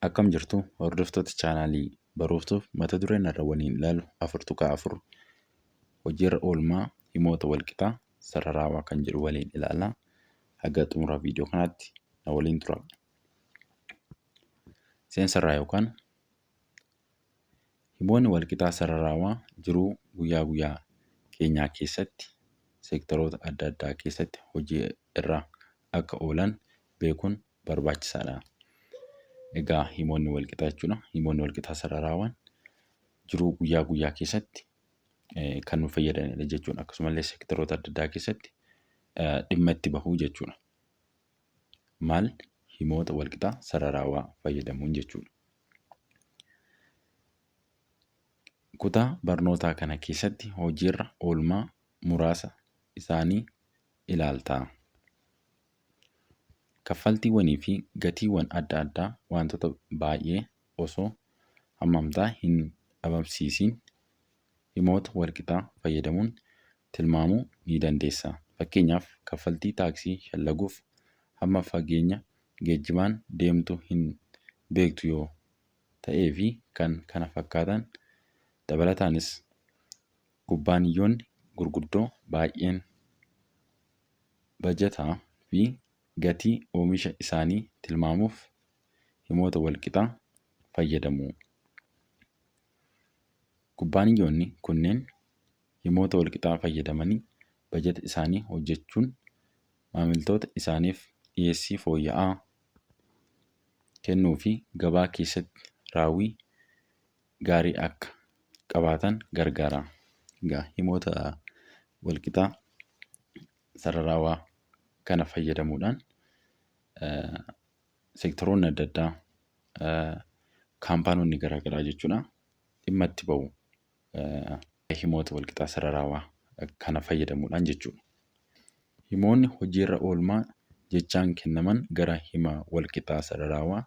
Akkam jirtu hordoftoota chaanaalii Baruuftuuf mata dureen har'a waliin ilaalu 4.4 hojiirra oolmaa himoota walqixaa sararaawaa kan jedhu waliin ilaalla. Haga xumura viidiyoo kanaatti na waliin tura. Seensarraa yookaan himoonni walqixaa sararaawaa jiruu guyyaa guyyaa keenyaa keessatti seektaroota adda addaa keessatti hojii irra akka oolan beekuun barbaachisaadha. Egaa himoonni walqixaa jechuudha. Himoonni walqixaa sararaawaan jiruu guyyaa guyyaa keessatti kan nu fayyadanidha jechuudha. Akkasumallee seektaroota adda addaa keessatti dhimma itti bahu jechuudha. Maal himoota walqixaa sararaawaa fayyadamuun jechuudha. Kutaa barnootaa kana keessatti hojiirra oolmaa muraasa isaanii ilaalta. Kaffaltiiwwanii fi gatiiwwan adda addaa wantoota baay'ee osoo hammamtaa hin dhabamsiisiin himoota walqixaa fayyadamuun tilmaamuu ni dandeessa. Fakkeenyaaf, kaffaltii taaksii shallaguuf hamma fageenya geejjibaan deemtu hin beektu yoo ta'ee fi kan kana fakkaatan. Dabalataanis, kubbaaniyyoonni gurguddoo baay'een bajataa fi gatii oomisha isaanii tilmaamuuf himoota walqixaa fayyadamu. Kubbaaniyyoonni kunneen himoota walqixaa fayyadamanii bajata isaanii hojjechuun maamiltoota isaaniif dhiyeessii fooyya'aa kennuu fi gabaa keessatti raawwii gaarii akka qabaatan gargaara. Egaa himoota walqixaa sararaawaa kana fayyadamuudhaan seektaroonni adda addaa kaampaanonni garaagaraa jechuudha dhimma itti bahu himoota walqixaa sararaawaa kana fayyadamuudhaan jechuudha. Himoonni hojiirra oolmaa jechaan kennaman gara hima walqixaa sararaawaa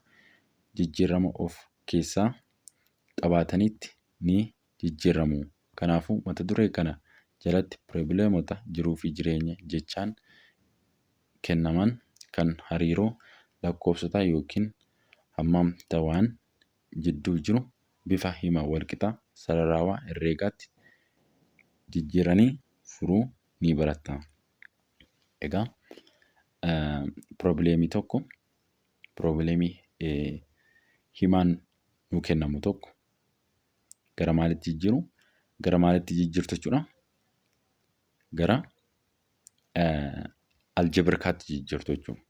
jijjiirama of keessaa qabaatanitti ni jijjiiramu. Kanaafuu mata duree kana jalatti piroobileemota jiruufi jireenya jechaan kennaman kan hariiroo lakkoofsotaa yookiin hammamtawaan jidduu jiru bifa hima walqixa sararaawaa herreegaatti jijjiiranii furuu ni baratta. Egaa piroobileemii tokko piroobileemii himaan nuu kennamu tokko gara maalitti jijjiiru? Gara maalitti jijjiirtu jechuudha? Gara aljebrikaatti jijjiirtu jechuudha.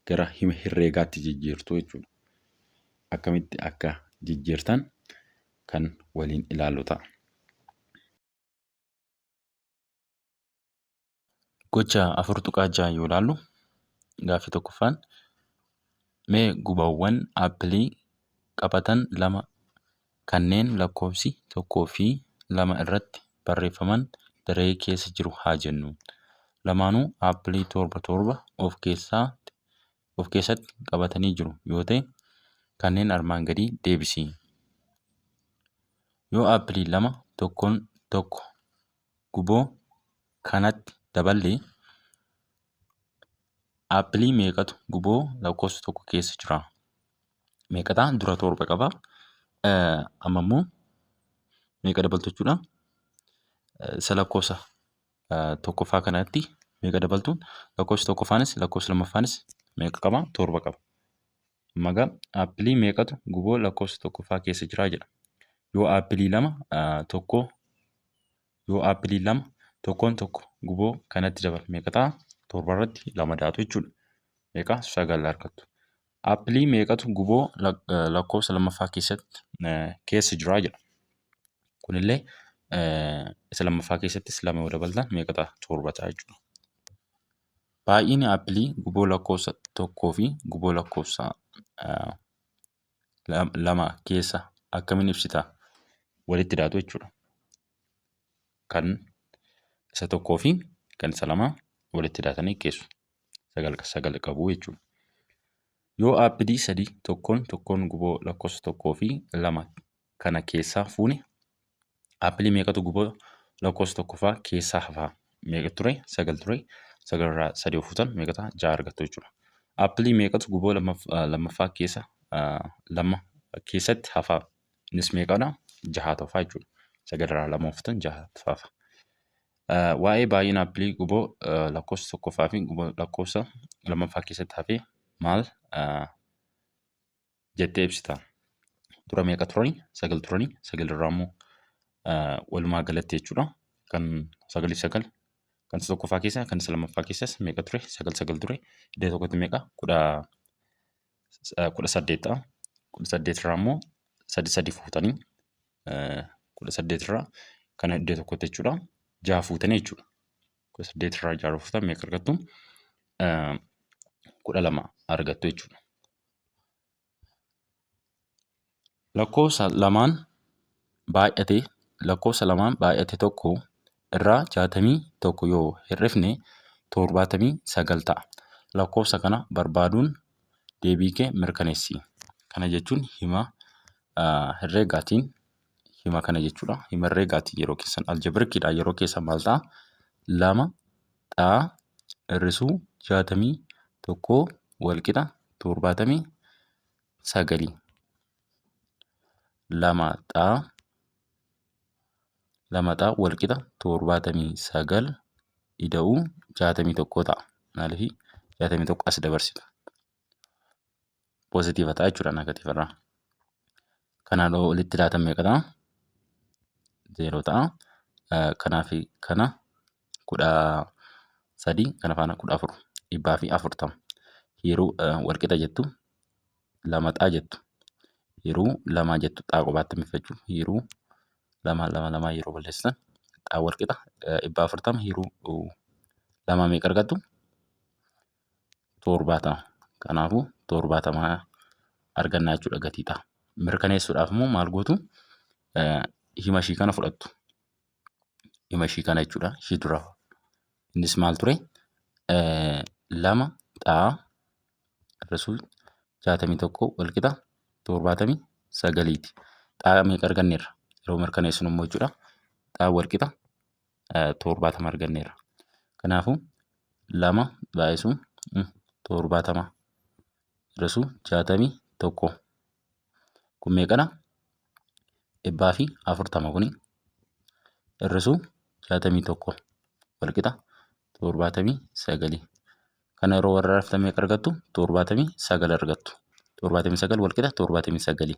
Gara hima herreegaatti jijjiirtu jechuudha. Akkamitti akka jijjiirtan kan waliin ilaallu ta'a. Gocha 4.6 yoo ilaallu gaaffii tokkoffaan mee gubawwan aappilii qabatan lama kanneen lakkoofsi 1 fi 2 irratti barreeffaman daree keessa jiru haa jennu. Lamaanuu aappilii torba torba of keessatti qabatanii jiru yoo ta'e kanneen armaan gadii deebisi. Yoo aappilii lama tokkoon tokko guboo kanatti daballe aappilii meeqatu guboo lakkoofsa tokko keessa jira? Meeqa ta'a? Dura torba qaba. Amma immoo meeqa dabaltu jechuudha? Isa lakkoofsa tokkoffaa kanatti meeqa dabaltu? Lakkoofsi tokkoffaanis lakkoofsi lammaffaanis meeqa qaba? Torba qaba. Amma egaa aappilii meeqatu guboo lakkoofsa tokkoffaa keessa jira jedha. Yoo aappilii lama tokko yoo aappilii lama tokkoon tokko guboo kanatti dabala meeqa ta'a? Torba irratti lama daatu jechuudha. Meeqa? Sagal argattu. Aappilii meeqatu guboo lakkoofsa lammaffaa keessatti keessa jira jedha. Kunillee isa lammaffaa keessattis lama yoo dabaltan meeqa ta'a? Torba ta'a jechuudha. Baay'inni aappilii guboo lakkoofsa tokkoo fi guboo lakkoofsa lama keessa akkamiin ibsita? Walitti daatu jechuudha. Kan isa tokkoo fi kan isa lamaa walitti daatanii keessu. Sagal sagal qabu jechuudha. Yoo aappilii sadii tokkoon tokkoon guboo lakkoofsa tokkoo fi lama kana keessaa fuune aappilii meeqatu guboo lakkoofsa tokkoffaa keessaa hafaa? Meeqa ture? Sagal ture. Sagal irraa sadii yoo fuutan meeqa ta'a? Ja'a argattu jechuudha. Aappilii meeqatu guboo lammaffaa keessa lama keessatti hafa. Innis meeqadha? Jahatu hafa jechuudha. Sagalirraa lama ooftan jahatu hafa. Waa'ee baay'ina appilii guboo lakkoofsa tokkoffaa fi guboo lakkoofsa lammaffaa keessatti hafe maal jettee ibsita? Dura meeqa turanii? Sagal turanii. Sagalirraa immoo walumaa galatti jechuudha. Kan sagalii sagal kan isa tokkoffaa keessa kan isa lammaffaa keessas meeqa ture? Sagal sagal ture. Iddoo tokkotti meeqa? 18 ta'a. 18 irraa immoo sadi sadi fuutanii 18 irraa kana iddoo tokkotti jechuudha. Jaha fuutanii jechuudha. 18 irraa jaha fuutan meeqa argattu? 12 argattu jechuudha. Lakkoofsa lamaan baay'ate lakkoofsa lamaan baay'ate tokko irraa 61 yoo hir'ifne 79 ta'a. Lakkoofsa kana barbaaduun deebii kee mirkaneessi. Kana jechuun hima herreegaatiin hima kana jechuudha. Hima herreegaatiin yeroo keessan aljebirikiidhaan yeroo keessan maal ta'a? Lama xaa hir'isuu 61 walqixa 79. Lama xaa lama xaa walqixa 79 ida'uu 61 ta'a. Maaliif 61 as dabarsita. Poozitiiva ta'a jechuudha negatiiva irraa. Kanaan olitti laatan meeqa ta'a? Zeeroo ta'a. Kanaa fi kana 13 kana faana 14 140. Yeroo walqixa jettu lama xaa jettu. Yeroo lamaa jettu xaa qobaatti hambifachuu. Yeroo lama lama lamaa yeroo balleessitan xaa walqixa 140 yeroo lamaa meeqa argattu? 70. Kanaafuu 70 argannaa jechuudha gatii xaa. Mirkaneessuudhaaf immoo maal gootu? Hima ishii kana fudhattu. Hima ishii kana jechuudha. Ishii dura. Innis maal ture? Lama xaa hir'isuu 61 walqixa 79ti. Xaa meeqa arganneerra? Yeroo mirkaneessinu immoo jechuudha. Xaa walqixa 70 arganneerra. Kanaafuu lama baay'isuu 70 hir'isuu 61 kun meeqadha? 140 kuni hir'isuu 61 walqixa 79. Kana yeroo warra raftan meeqa argattu? 79 argattu. 79 walqixa 79.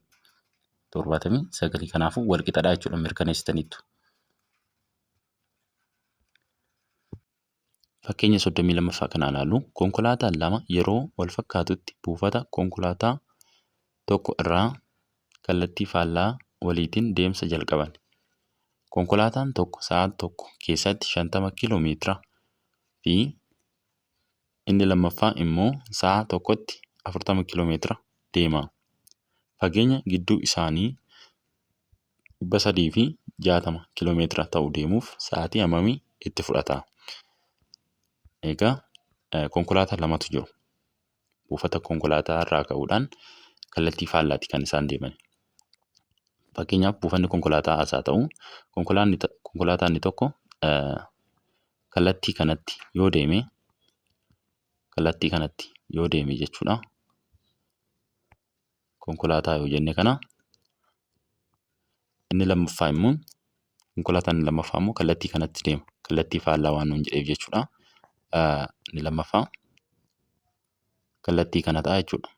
79 kanaafuu walqixadha jechuudha mirkaneessitaniittu. Fakkeenya 32ffaa kana ilaallu konkolaataan lama yeroo wal fakkaatutti buufata konkolaataa tokko irraa kallattii faallaa waliitiin deemsa jalqaban. Konkolaataan tokko sa'a tokko keessatti 50 kiiloo meetira fi inni lammaffaa immoo sa'a tokkotti 40 kiiloo meetira deema. Fageenya gidduu isaanii 360 kiiloo meetira ta'u deemuuf sa'aatii hammamii itti fudhata? Egaa konkolaataa lamatu jiru. Buufata konkolaataa irraa ka'uudhaan kallattii faallaati kan isaan deeman. Fakkeenyaaf buufanni konkolaataa as haa ta'u, konkolaataan inni tokko kallattii kanatti yoo deeme kallattii kanatti yoo deeme jechuudha. Konkolaataa yoo jenne kana inni lammaffaa immoo konkolaataan inni lammaffaa immoo kallattii kanatti deema. Kallattii faallaa waan nuun jedheef jechuudha. Inni lammaffaa kallattii kana ta'a jechuudha.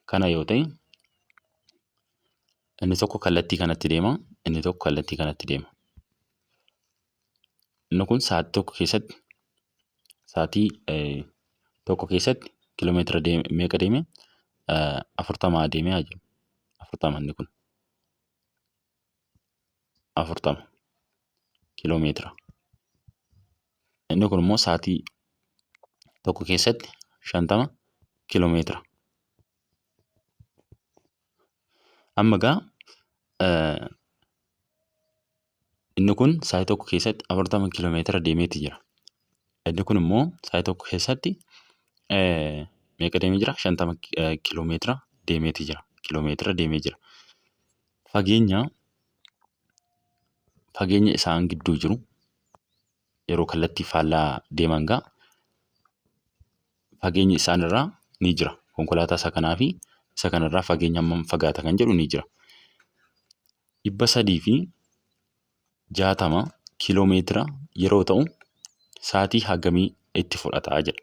Kana yoo ta'e inni tokko kallattii kanatti deema, inni tokko kallattii kanatti deema. Inni kun sa'aatii tokko keessatti sa'aatii tokko keessatti kiiloomeetira meeqa deeme? 40 deemee haa jennu. 40 inni kun. 40 kiiloomeetira. Inni kun immoo sa'aatii tokko keessatti 50 kiiloomeetira. Amma egaa inni kun sa'aatii tokko keessatti 40 kiiloomeetira deemeeti jira. Inni kun immoo sa'aatii tokko keessatti meeqa deemee jira? 50 kiiloomeetira deemeeti jira. Kiiloomeetira deemee jira. Fageenya fageenya isaan gidduu jiru yeroo kallattii faallaa deeman gaa Fageenyi isaan irraa ni jira. Konkolaataa isa kanaa fi isa kanarraa fageenya hammam fagaata kan jedhu ni jira. 360 kiiloomeetira yeroo ta'u sa'aatii hagamii itti fudhata jedha.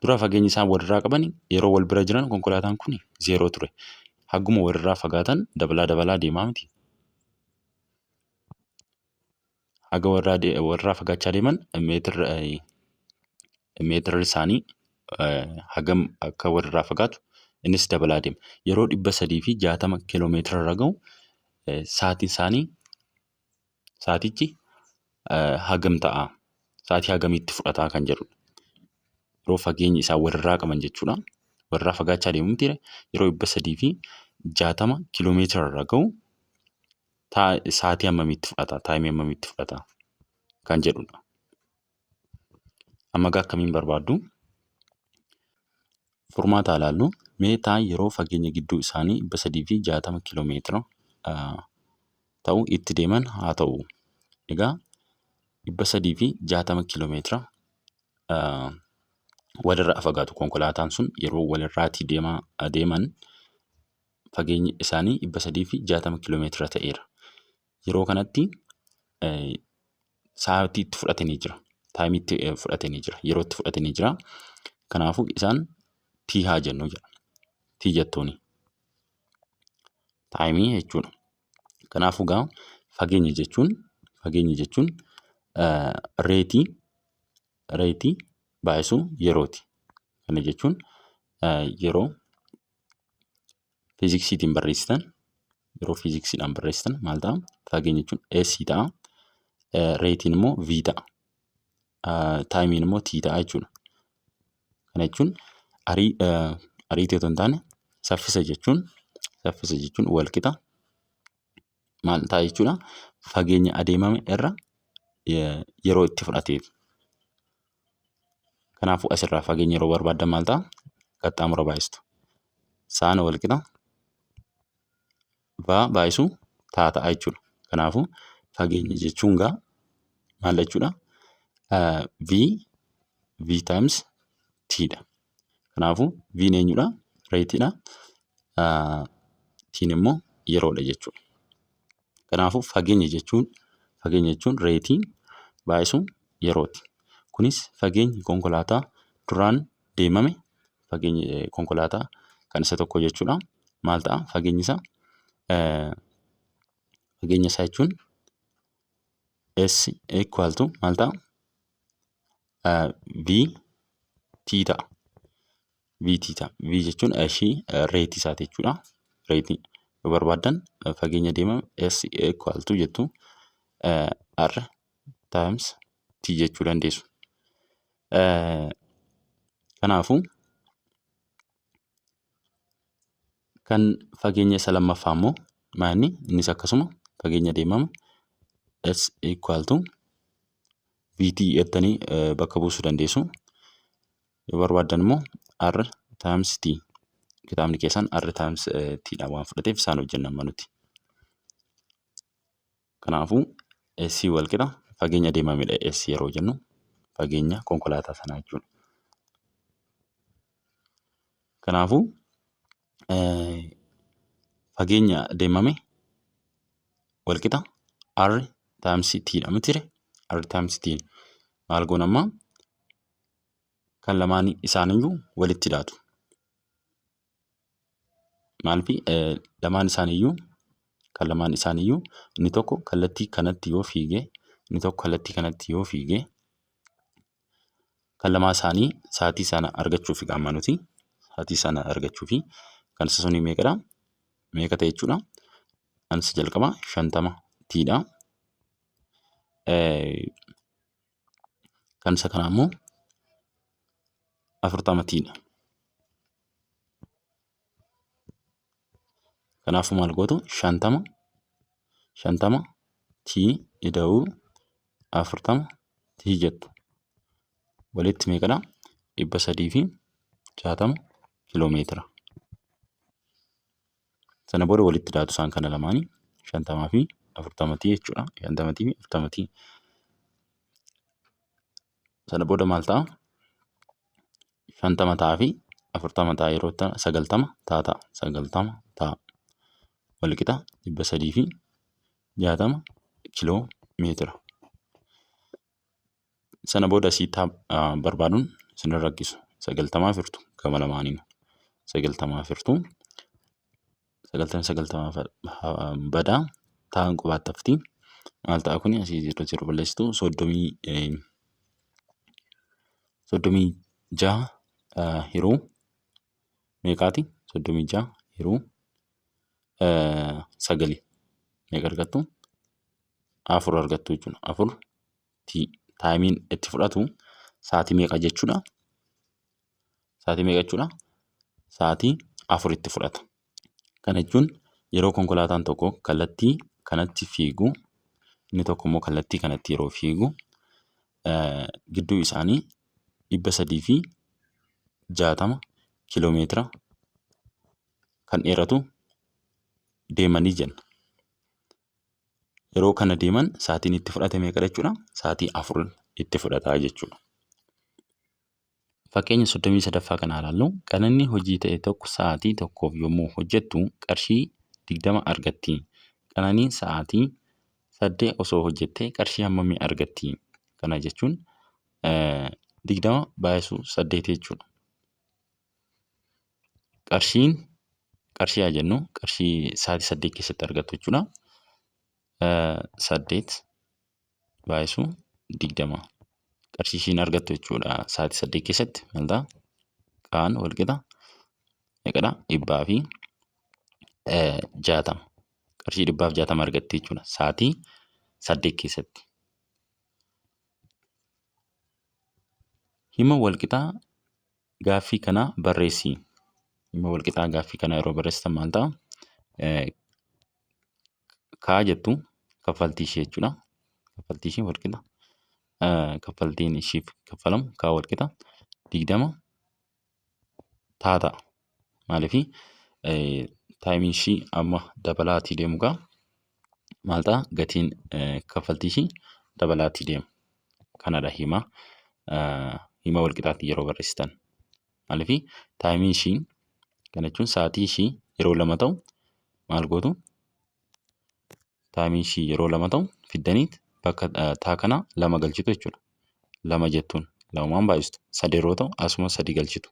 Dura fageenyi isaan walirraa qaban yeroo wal bira jiran konkolaataan kun zeeroo ture. Haguma walirraa fagaatan dabalaa dabalaa deemaa miti. Haga walirraa fagaachaa deeman meetirri isaanii hagam akka walirraa fagaatu innis dabalaa deema. Yeroo 360 kiiloomeetira irra gahu sa'aatiin isaanii sa'aatichi hagam ta'a? Sa'aatii hagamiitti fudhataa kan jedhudha. Yeroo fageenyi isaan walirraa qaban jechuudha. Walirraa fagaachaa deemu mitiire yeroo 360 kiiloomeetira irra gahu sa'aatii hammamiitti fudhata? Taayimii hammamiitti fudhata? Kan jedhudha. Amma egaa akkamiin barbaaddu? Furmaata haa ilaallu. Mee taa yeroo fageenya gidduu isaanii 360 kiiloomeetira ta'u itti deeman haa ta'u. Egaa 360 kiiloomeetira walirraa fagaatu konkolaataan sun yeroo walirraatii deeman fageenyi isaanii 360 kiiloomeetira ta'eera. Yeroo kanatti sa'aatii itti fudhatanii jira. Taayimii itti fudhatanii jira. Yeroo itti fudhatanii jira. Kanaafuu isaan T haa jennu jedha. T jettuuni. Taayimii jechuudha. Kanaafuu gaa fageenya jechuun reetii baay'isuu yerooti. Kana jechuun yeroo fiiziksiitiin barreessitan yeroo fiiziksiidhaan barreessitan maal ta'a? Fageenya jechuun S ta'a. Reetiin immoo V ta'a. Taayimiin immoo T ta'a jechuudha. Kana jechuun ariitii otoo hin taane saffisa jechuun wal qixa maal ta'a jechuudha? Fageenya adeemame irra yeroo itti fudhateeti. Kanaafuu asirraa fageenya yeroo barbaaddan maal ta'a? Qaxxaamura baay'istu. Sa'aan wal qixa V baay'isuu T ta'a jechuudha. Kanaafuu fageenya jechuun gaa maal jechuudha? V times T dha. Kanaafuu V'n eenyudha? Reetiidha. T'n immoo yeroodha jechuudha. Kanaafuu fageenya jechuun reetii baay'isuu yerooti. Kunis fageenyi konkolaataa duraan deemame fageenyi konkolaataa kan isa tokko jechuudha. Maal ta'a fageenyi isaa? Fageenya isaa jechuun S equal to maal ta'a? V T ta'a. V T ta'a. V jechuun ishii reetii isaati jechuudha. Reetii yoo barbaaddan fageenya deemame S equal to jettu R times T jechuu dandeessu. Kanaafuu kan fageenya isa lammaffaa immoo maali? Innis akkasuma fageenya deemame S equal to VT jettanii bakka buusuu dandeessu. Yoo barbaaddan immoo R times T. Kitaabni keessan R times T dhaan waan fudhateef isaan hojjenna amma nuti. Kanaafuu S wal qixa fageenya deemamedha S yeroo jennu fageenya konkolaataa sanaa jechuudha. Kanaafuu fageenya deemame wal qixa R times T dha mitiire? R times T maal goona amma kan lamaan isaaniiyyuu walitti hidhaatu. Maaliif lamaan isaaniiyyuu kan lamaan isaaniiyyuu inni tokko kallattii kanatti yoo fiige inni tokko kallattii kanatti yoo fiige kan lamaan isaanii sa'aatii sana argachuuf amma nuti sa'aatii sana argachuufi kan isa sunii meeqadha? Meeqa ta'e jechuudha? Kan isa jalqabaa 50 T dha. Kan isa kanaa immoo 40 T dha. Kanaafuu maal gootu 50 T ida'uu 40 T jettu. Walitti meeqadha? 360 kiiloomeetira. Sana booda walitti daatu isaan kana lamaanii 50 fi 40 T jechuudha. 50 T fi 40 T. Sana booda maal ta'a? 50 ta'aa fi 40 ta'a yeroo 90 ta'a ta'a. 90 ta'a. Walqixa 360 kiiloo meetira. Sana booda asii barbaaduun isin hin rakkisu. 90f hirtu gama lamaaniin. 90f hirtu. 90 90 badaa ta'an qofaatti hafti. Maal ta'a kuni asii zeeroo zeeroo balleessitu 36 hiruu meeqaati? 36 hiruu sagali meeqa argattu? Afur argattu jechuudha. Afur timeiin itti fudhatu sa'aatii meeqa jechuudha? Sa'aatii meeqa jechuudha? Sa'aatii 4 itti fudhata. Kana jechuun yeroo konkolaataan tokko kallattii kanatti fiigu inni tokko immoo kallattii kanatti yeroo fiigu gidduu isaanii 360 kiiloomeetira kan dheeratu deemanii jenna. Yeroo kana deeman sa'aatiin itti fudhate meeqa jechuudha? Sa'aatii 4 itti fudhata jechuudha. Fakkeenya 33ffaa kana ilaallu. Qananii hojii ta'e tokko sa'aatii tokkoof yommuu hojjettu qarshii 20 argatti. Qananiin sa'aatii 8 osoo hojjettee qarshii hammamii argatti? Kana jechuun 20 baay'isuu 8 jechuudha. Qarshiin qarshii haa jennu qarshii sa'aatii 8 keessatti argattu jechuudha. 8 baay'isuu 20 qarshii ishiin argattu jechuudha. Sa'aatii 8 keessatti maal ta'a? Qaan walqixa meeqadha? 160. Qarshii 160 argatti jechuudha. Sa'aatii 8 keessatti. Hima walqixaa gaaffii kanaa barreessi. Hima walqixaa gaaffii kanaa yeroo barreessitan maal ta'a? Kaa jettu kaffaltii ishee jechuudha. Kaffaltii ishee walqixa. Kaffaltiin ishiif kaffalamu kaa walqixa 20 taa ta'a. Maaliif timeiin ishii amma dabalaatii deemu gaa maal ta'a gatiin kaffaltii ishii dabalaatii deema. Kanadha hima hima walqixaatti yeroo barreessitan. Maaliif timeiin ishii kana jechuun sa'aatii ishii yeroo lama ta'u maal gootu? Timeiin ishii yeroo lama ta'u fiddaniit bakka taa kana lama galchitu jechuudha. Lama jettuun lamumaan baay'istu. Sadi yeroo ta'u asuma sadi galchitu.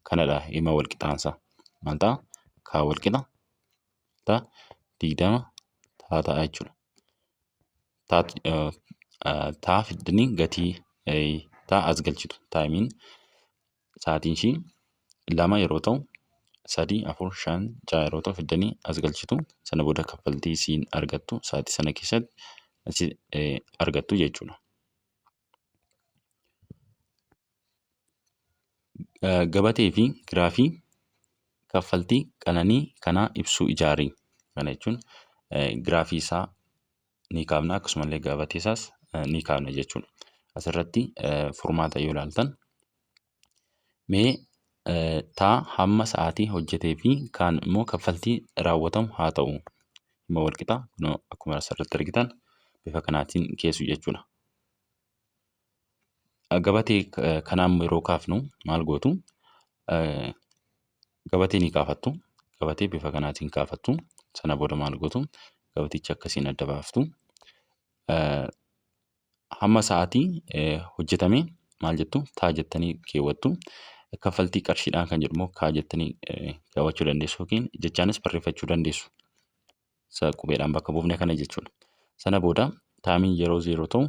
Kanadha hima walqixaansaa. Maal ta'a? Kaa walqixa ta'a 20 taa ta'a jechuudha. Taa fiddanii gatii taa as galchitu. Timeiin sa'aatiin ishii lama yeroo ta'u sadii, afur, shan, ja'a yeroo ta'u fiddanii as galchitu. Sana booda kaffaltii isiin argattu sa'aatii sana keessatti asi argattu jechuudha. Gabatee fi giraafii kaffaltii qananii kanaa ibsuu ijaari. Kana jechuun giraafii isaa ni kaafna akkasumallee gabatee isaas ni kaafna jechuudha. Asirratti furmaata yoo ilaaltan mee taa hamma sa'aatii hojjetee fi kaan immoo kaffaltii raawwatamu haa ta'u. Hima walqixa akkuma asirratti argitan bifa kanaatiin keessu jechuudha. Gabatee kanaa immoo yeroo kaafnu maal gootu? Gabatee ni kaafattu. Gabatee bifa kanaatiin kaafattu. Sana booda maal gootu? Gabaticha akkasiin adda baaftu. Hamma sa'aatii hojjetame maal jettu? Taa jettanii keewwattu. Kaffaltii qarshiidhaan kan jedhu immoo kaa jettanii keewwachuu dandeessu yookiin jechaanis barreeffachuu dandeessu. Isa qubeedhaan bakka buufne kana jechuudha. Sana booda timeiin yeroo zeeroo ta'u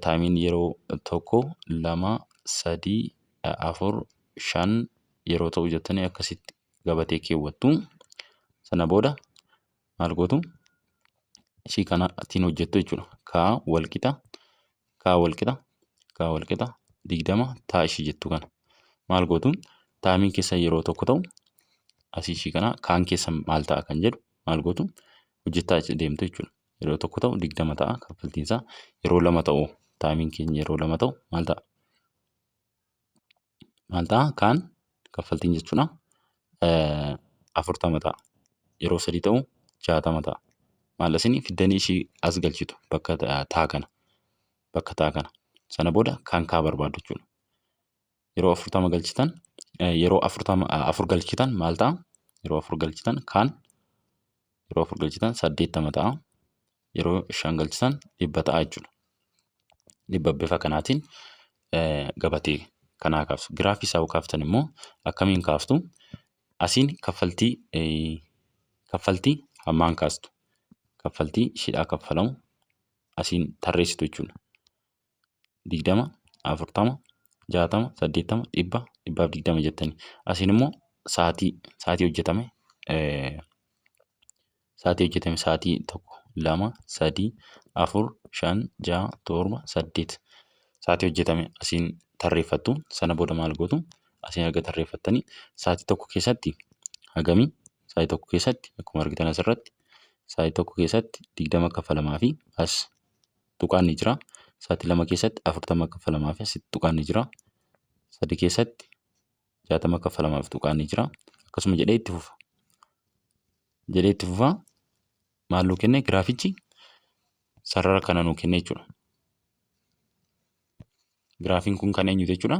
timeiin yeroo tokko, lama, sadii, afur, shan yeroo ta'u jettanii akkasitti gabatee keewwattu. Sana booda maal gootu? Ishii kana ittiin hojjettu jechuudha. Kaa walqixa kaa walqixa kaa walqixa 20 taa ishii jettu kana. Maal gootu? Timeiin keessa yeroo tokko ta'u asii ishii kana kaan keessa maal ta'a kan jedhu maal gootu? Hojjechaa deemtu jechuudha. Yeroo tokko ta'u 20 ta'a kaffaltiin isaa. Yeroo lama ta'u timeiin keenya yeroo lama ta'u maal ta'a? Maal ta'a? Kaan kaffaltiin jechuudha 40 ta'a. Yeroo sadii ta'u 60 ta'a. Maal isin fiddanii ishii as galchitu bakka taa kana. Bakka taa kana. Sana booda kan kaa barbaaddu jechuudha. Yeroo 40 galchitan, yeroo 40 4 galchitan maal ta'a? Yeroo 4 galchitan kaan yeroo 4 galchitan 80 ta'a. Yeroo 5 galchitan 100 ta'a jechuudha. 100 bifa kanaatiin gabatee kanaa kaaftu. Giraafii isaa yoo kaaftan immoo akkamiin kaaftu? Asiin kaffaltii hammaan kaastu. Kaffaltii ishiidhaa kaffalamu asiin tarreessitu jechuudha. 20, 40, 60, 80, 100, 120 jettanii. Asiin immoo sa'aatii hojjetame sa'aatii hojjetame sa'aatii 1, 2, 3, 4, 5, 6, 7, 8 sa'aatii hojjetame asiin tarreeffattu. Sana booda maal gootu? Asiin erga tarreeffattanii sa'aatii tokko keessatti hagamii? Sa'aatii tokko keessatti akkuma argitan asirratti sa'aatii tokko keessatti 20 kaffalamaa fi as tuqaan ni jira. Sa'aatii 2 keessatti 40 kaffalamaa fi asitti tuqaan ni jira. 3 keessatti 60 kaffalamaa fi tuqaan ni jira. Akkasuma jedhee itti fufa. Jedhee itti fufa. Maal nuu kenne giraafichi? Sarara kana nuu kenne jechuudha. Giraafiin kun kan eenyuti jechuudha?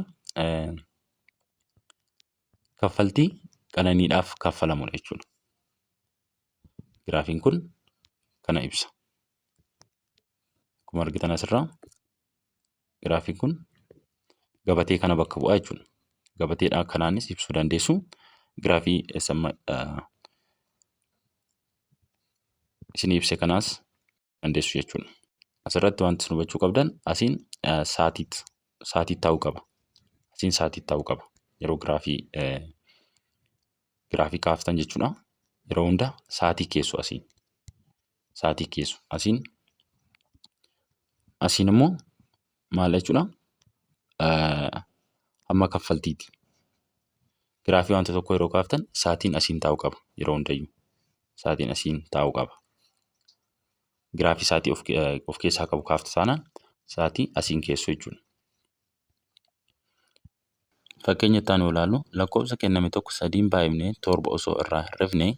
Kaffaltii qananiidhaaf kaffalamudha jechuudha. Giraafiin kun kana ibsa. Akkuma argitan asirraa giraafiin kun gabatee kana bakka bu'a jechuudha. Gabateedhaan kanaanis ibsuu dandeessu. Giraafii isin ibse kanaas dandeessu jechuudha. Asirratti wanti isin hubachuu qabdan asiin sa'aatii taa'uu qaba. Asiin sa'aatii taa'uu qaba. Yeroo giraafii kaaftan jechuudha. Yeroo hunda sa'aatii keessu asiin. Sa'aatii keessu asiin. Asiin immoo maal jechuudha? Hamma kaffaltiiti. Giraafii wanta tokko yeroo kaaftan sa'aatiin asiin taa'uu qaba yeroo hundayyuu. Sa'aatiin asiin taa'uu qaba. Giraafii sa'aatii of keessaa qabu kaaftu taanaan sa'aatii asiin keessu jechuudha. Fakkeenya itti aanu ilaallu, lakkoofsa kenname tokko sadiin baay'ifnee 7 osoo irraa hir'ifne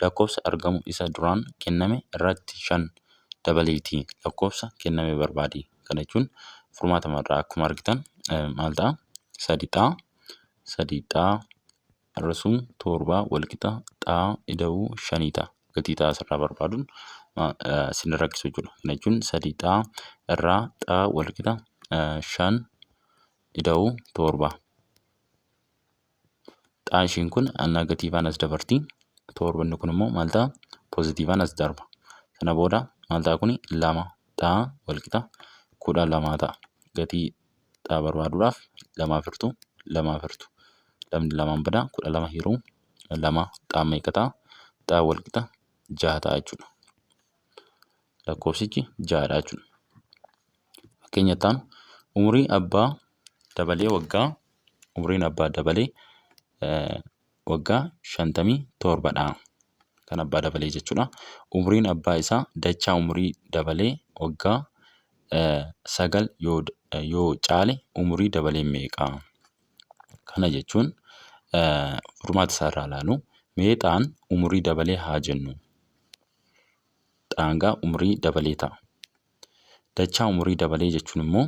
lakkoofsa argamu isa duraan kenname irratti 5 dabaliitii lakkoofsa kenname barbaadi. Kana jechuun furmaata irraa akkuma argitan maal ta'a? Sadi xaa sadi xaa hir'isuu 7 walqixa xaa ida'uu 5 ta'a. Gatii xaa asirraa barbaaduun isin rakkisu jechuudha. Kana jechuun sadi xaa irraa xaa walqixa 5 ida'uu 7. Xaa ishiin kun negatiivaan as dabarti. Torbanni kun immoo maal ta'a? Poozitiivaan as darba. Sana booda maal ta'a kuni? 2 xaa walqixa 12 ta'a. Gatii xaa barbaaduudhaaf lamaaf hirtu lamaaf hirtu. Lamni lamaan bada, 12 hiruu 2 xaa meeqa ta'a? Xaa walqixa 6 ta'a jechuudha. Lakkoofsichi 6dha jechuudha. Fakkeenya itti aanu, umurii abbaa dabalee waggaa umuriin abbaa dabalee waggaa 57dha. Kan abbaa dabalee jechuudha. Umuriin abbaa isaa dachaa umurii dabalee waggaa 9 yoo caale umurii dabalee meeqa? Kana jechuun furmaata isaa irraa ilaalu, mee xaan umurii dabalee haa jennu. Xaan gaa umurii dabalee ta'a. Dachaa umurii dabalee jechuun immoo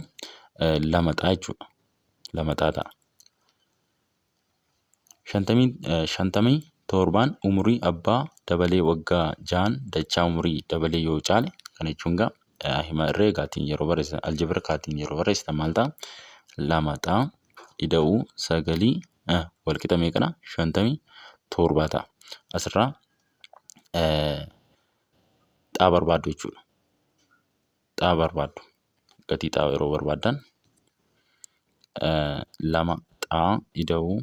2 xaa jechuudha. 2 xaa ta'a. 57n umurii abbaa dabalee waggaa 6n dachaa umurii dabalee yoo caale, kana jechuun gaa hima herreegaatiin yeroo barreessitan, aljebrikaatiin yeroo barreessitan maal ta'a? 2 xaa ida'uu 9 walqixa meeqadha? 57 ta'a. Asirraa xaa barbaaddu jechuudha. Xaa barbaaddu. Gatii xaa yeroo barbaaddan 2 xaa ida'uu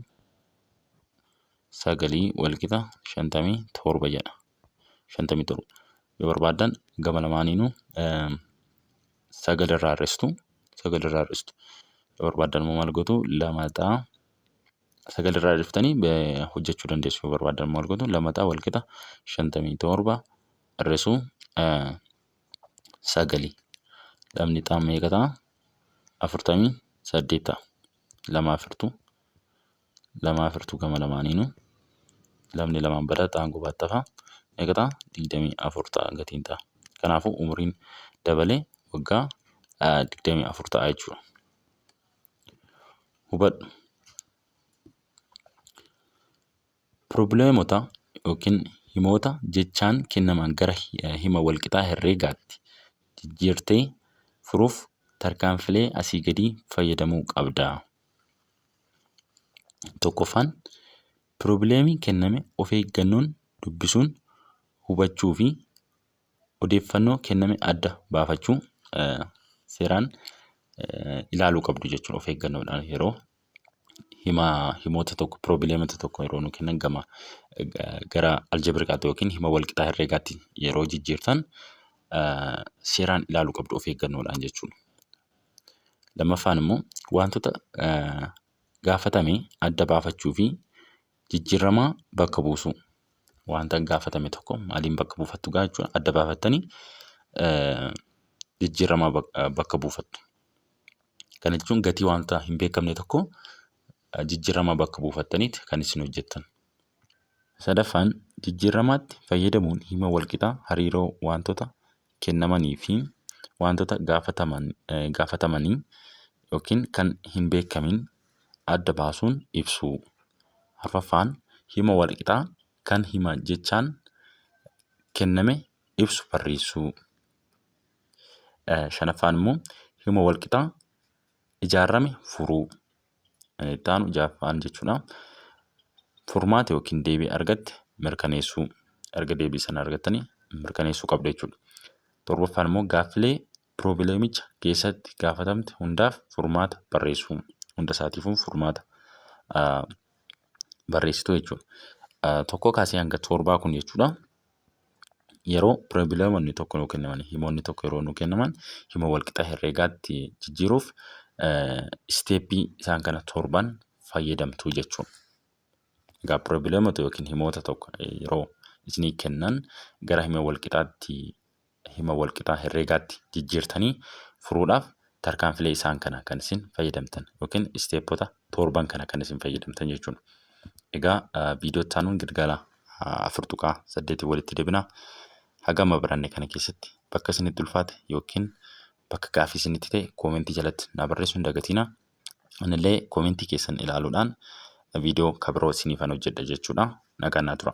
9 walqixa 57 jedha. 57 yoo barbaaddan gama lamaaniinuu 9 irraa hir'istu. 9 irraa hir'istu. Yoo barbaaddan immoo maal gootu? 2 xaa 9 irraa hir'iftanii hojjechuu dandeessu. Yoo barbaaddan maal gootu? 2 xaa walqixa 57 hir'isuu 9. Lamni xaa meeqa ta'a? 48 ta'a. Lamaaf hirtuu. Lamaaf hirtuu gama lamaaniinuu. Lamni lamaan badaa, xaan qobaatti hafa. Meeqa ta'a? 24 ta'a gatiin ta'a. Kanaafuu umuriin dabalee waggaa 24 ta'a jechuudha. Hubadhu. Pirobleemota yookiin himoota jechaan kennaman gara hima walqixaa herreegaatti jijjiirtee furuuf tarkaanfilee asii gadii fayyadamuu qabda. Tokkoffaan, pirobleemii kenname of eeggannoon dubbisuun hubachuu fi odeeffannoo kenname adda baafachuu seeraan ilaaluu qabdu jechuudha of eeggannoodhaan yeroo hima himoota tokko pirobleemota tokko yeroo nu kennan gama gara aljebrikaatti yookiin hima walqixaa herreegaatti yeroo jijjiirtan seeraan ilaaluu qabdu of eeggannoodhaan jechuudha. Lammaffaan immoo wantoota gaafatame adda baafachuu fi jijjiiramaa bakka buusuu. Wanta gaafatame tokko maaliin bakka buufattu gaa jechuudha adda baafattanii jijjiiramaa bakka buufattu. Kana jechuun gatii wanta hin beekamne tokko jijjiiramaa bakka buufattaniiti kan isin hojjettan. Sadaffaan, jijjiiramaatti fayyadamuun hima walqixaa hariiroo wantoota kennamanii fi wantoota gaafatamanii yookiin kan hin beekamin adda baasuun ibsuu. Arfaffaan, hima walqixaa kan hima jechaan kenname ibsu barreessuu. Shanaffaan immoo hima walqixaa ijaarame furuu. Itti aanu ja'affaan jechuudha. Furmaata yookiin deebii argatte mirkaneessuu. Erga deebii sana argattanii mirkaneessuu qabdu jechuudha. Torbaffaan immoo gaaffilee piroobileemicha keessatti gaafatamte hundaaf furmaata barreessuu. Hunda isaatiifuu furmaata barreessitu jechuudha. Tokko kaasee hanga torbaa kun jechuudha. Yeroo piroobileemonni tokko nuu kennaman, himoonni tokko yeroo nuu kennaman hima walqixa herreegaatti jijjiiruuf isteeppii isaan kana torban fayyadamtu jechuudha. Egaa piroobileemota yookiin himoota tokko yeroo isinii kennan gara hima walqixaatti hima walqixaa herreegaatti jijjiirtanii furuudhaaf tarkaanfilee isaan kana kan isin fayyadamtan yookiin isteeppota torban kana kan isin fayyadamtan jechuudha. Egaa viidiyoo itti aanuun gilgaala 4.8 walitti deebina. Hagama baranne kana keessatti bakka isinitti ulfaate yookiin bakka gaaffii isinitti ta'e koomentii jalatti naa barreessuu hin dagatinaa. Anillee koomentii keessan ilaaluudhaan viidiyoo ka biroo isiniifan hojjedha jechuudha. Nagaan naa tura.